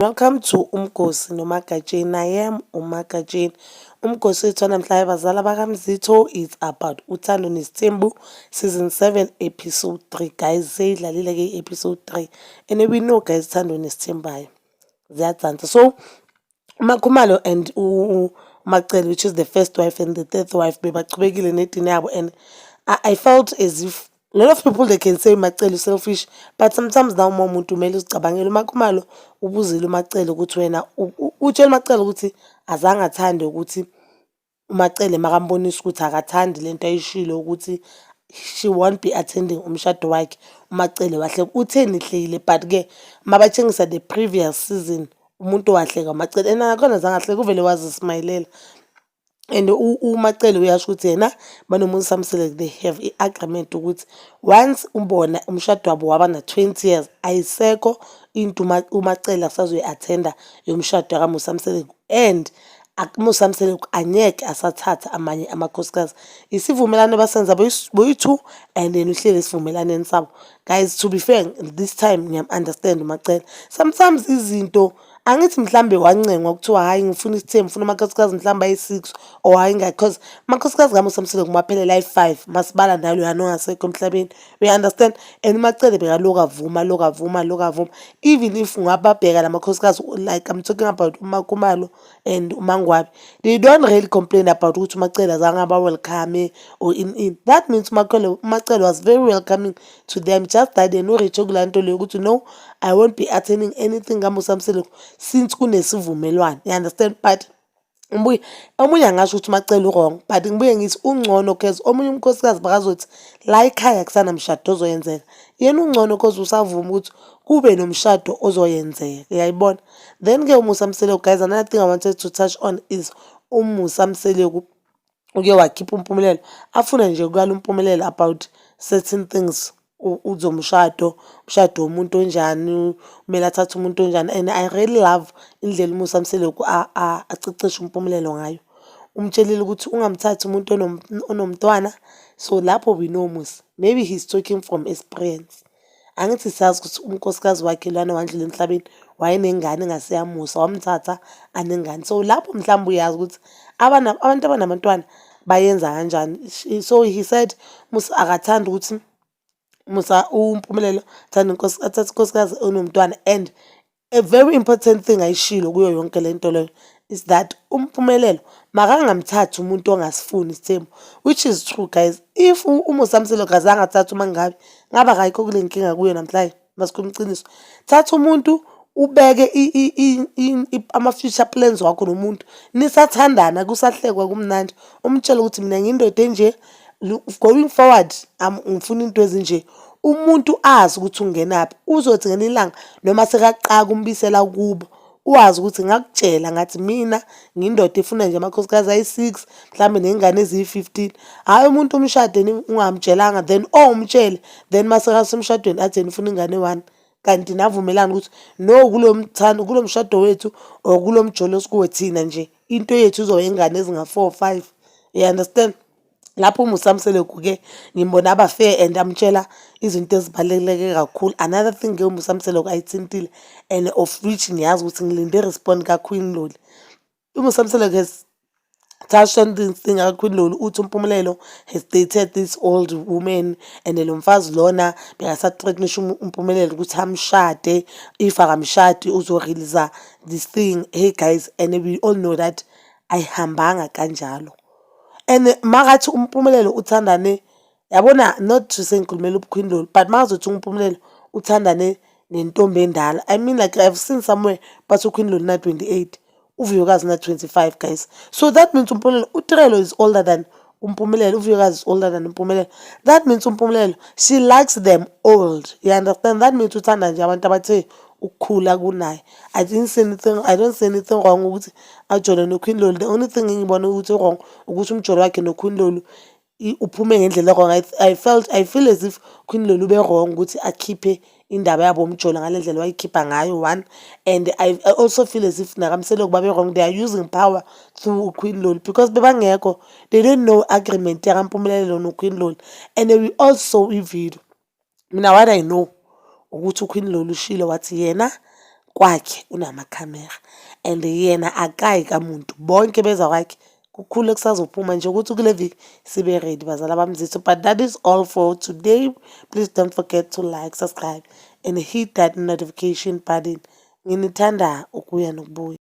Welcome to Umgosi noMagatsheni. I am uMagatsheni. Umgosi wethu wanamhlanje, bazala bakaMzitho, it's about Uthando Nesithembu season 7 episode 3. Guys, seyidlalile-ke i-episode 3 and we know, guys, Uthando Nesithembu hayi ziyadansa. So uMakhumalo and uMacele, which is the first wife and the third wife, bebachubekile nedini yabo and I felt as if a lot of people, they can say Macele is selfish, but sometimes now uma umuntu kumele uzicabangele. UMakhumalo ubuzile uMacele ukuthi wena utshela uMacele ukuthi azange athande ukuthi uMacele makambonisa ukuthi akathandi lento ayishilo ukuthi she won't be attending umshado wakhe. UMacele wahleka, utheni hlekile, but-ke mabatshengisa the previous season, umuntu wahleka uMacele and nakhona zange ahleke, uvele wazismayilela. And uMacele uyasho ukuthi yena banoMusa Mseleku, they have i-agreement ukuthi once ubona umshado wabo waba na-20 years, ayisekho into uMacele asazoyi-attenda yomshado kaMusa Mseleku and uMusa Mseleku angeke asathatha amanye amakhosikazi. Isivumelwano basenza boyi-two and then uhleli esivumelwaneni sabo. Guys, to be fair, this time ngiyam-understand uMacele. Sometimes izinto, angithi mhlambe wancengwa kuthiwa hhayi, ngifuna isithembu, ngifuna amakhosikazi mhlawumbe ayi-six or hhayi ngaki, cause amakhosikazi kaMusa Mseleku maphelele ayi-five masibala naloyana ongasekho emhlabeni, uya-understand? And uMacele bekaloku avuma, loku avuma, loku avuma, even if ungababheka la makhosikazi, like I'm talking about uMakhumalo and uMangwabe, they don't really complain about ukuthi uMacele azange aba-welcome or in in that means uMacele was very welcoming to them, just that yena u-reach kulaa nto leyo ukuthi no, I won't be attending anything kaMusa Mseleku since kunesivumelwano, you understand? But ngibuye omunye angasho ukuthi uMacele u-wrong, but ngibuye ngithi ungcono cause omunye umkhosikazi bakazothi la ekhaya akusanamshado ozoyenzeka. Yena ungcono cause usavuma ukuthi kube nomshado ozoyenzeka, uyayibona? Then-ke uMusa Mseleku, guys, another thing I wanted to touch on is uMusa Mseleku uke wakhipha uMpumelelo, afuna nje ukuyala uMpumelelo about certain things uzomshado, umshado womuntu onjani, kumele athathe umuntu onjani, and I really love indlela uMusa Mseleku acecesha uMpumelelo ngayo. Umtshelile ukuthi ungamthathi umuntu onomntwana, so lapho we know Musa, maybe he's talking from experience. Angithi siyazi ukuthi unkosikazi wakhe lwana wandlula emhlabeni wayenengane engasiyaMusa, wamthatha anengane. So lapho mhlawumbe uyazi ukuthi abantu abanabantwana bayenza kanjani. So he said Musa akathandi ukuthi Musa uMpumelelo athande athathe unkosikazi onomntwana, and a very important thing ayishilo kuyo yonke le nto leyo is that uMpumelelo makangamthathi umuntu ongasifuni isithembu, which is true, guys. If uMusa Mseleku azange athathe uMangabe, ngabe akayikho kule nkinga kuyo namhlanje, masikhuluma iqiniso. Thatha umuntu, ubeke ama-future plans wakho nomuntu nisathandana, kusahlekwa kumnandi, umtshele ukuthi mina ngiyindoda enje, going forward ngifuna into ezinje. Umuntu azi ukuthi ungenaphi, uzothi ngelinye ilanga noma sekaqaka umbisela kubo, uwazi ukuthi ngakutshela ngathi mina ngiyindoda efuna nje amakhosikazi ayi-six, mhlawumbe ney'ngane eziyi-15. Hhayi umuntu umshade ungamtshelanga, then or umtshele, then mase kasemshadweni athi yena ufuna ingane eyi-one, kanti navumelana ukuthi no, kulo mthando, kulo mshado wethu or kulo mjolo esikuwo thina nje, into yethu izoba ingane ezinga-four, five, you understand? Lapho uMusa Mseleku-ke ngimbona aba-fair and amtshela izinto ezibaluleke kakhulu. Another thing-ke uMusa Mseleku ayithintile and of which ngiyazi ukuthi ngilinde i-respond ka-Queen Loli. UMusa Mseleku has touched on this thing ka-Queen Loli, uthi uMpumelelo has dated this old woman and lo mfazi lona bekasa-threatenisha uMpumelelo ukuthi amshade, if akamshadi uzo-release this thing. Hey guys, and we all know that ayihambanga kanjalo. And makathi uMpumelelo uthandane, yabona, not to say ngikhulumela uQueen Loli, but makazothi uMpumelelo uthandane nentombi endala, I mean, like, I've seen somewhere bathi uQueen Loli na-28, uVuyokazi na-25, guys. So that means uMpumelelo, uTirelo is older than uMpumelelo, uVuyokazi is older than uMpumelelo. That means uMpumelelo, she likes them old, you understand? That means uthanda nje abantu abathe ukukhula kunaye. I didn't see anything, I don't see anything wrong ukuthi ajole noQueen Loli. The only thing engibona ukuthi wrong ukuthi umjolo wakhe noQueen Loli uphume ngendlela e-wrong. I feel as if Queen Loli ube wrong ukuthi akhiphe indaba yabo umjolo ngale ndlela wayikhipha ngayo, one, and I also feel as if nakaMseleku babe wrong. They are using power through Queen Loli because bebangekho, they don't know agreement yakaMpumelelo noQueen Loli, and we also i-video. Mina, what I know ukuthi uQueen Loli ushilo wathi yena Kwakhe unamakhamera and yena akayi kamuntu, bonke beza kwakhe. Kukhulu ekusazophuma nje ukuthi kule viki sibe ready, bazala bamzitho. But that is all for today. Please don't forget to like, subscribe and hit that notification button. Nginithanda ukuya nokubuya.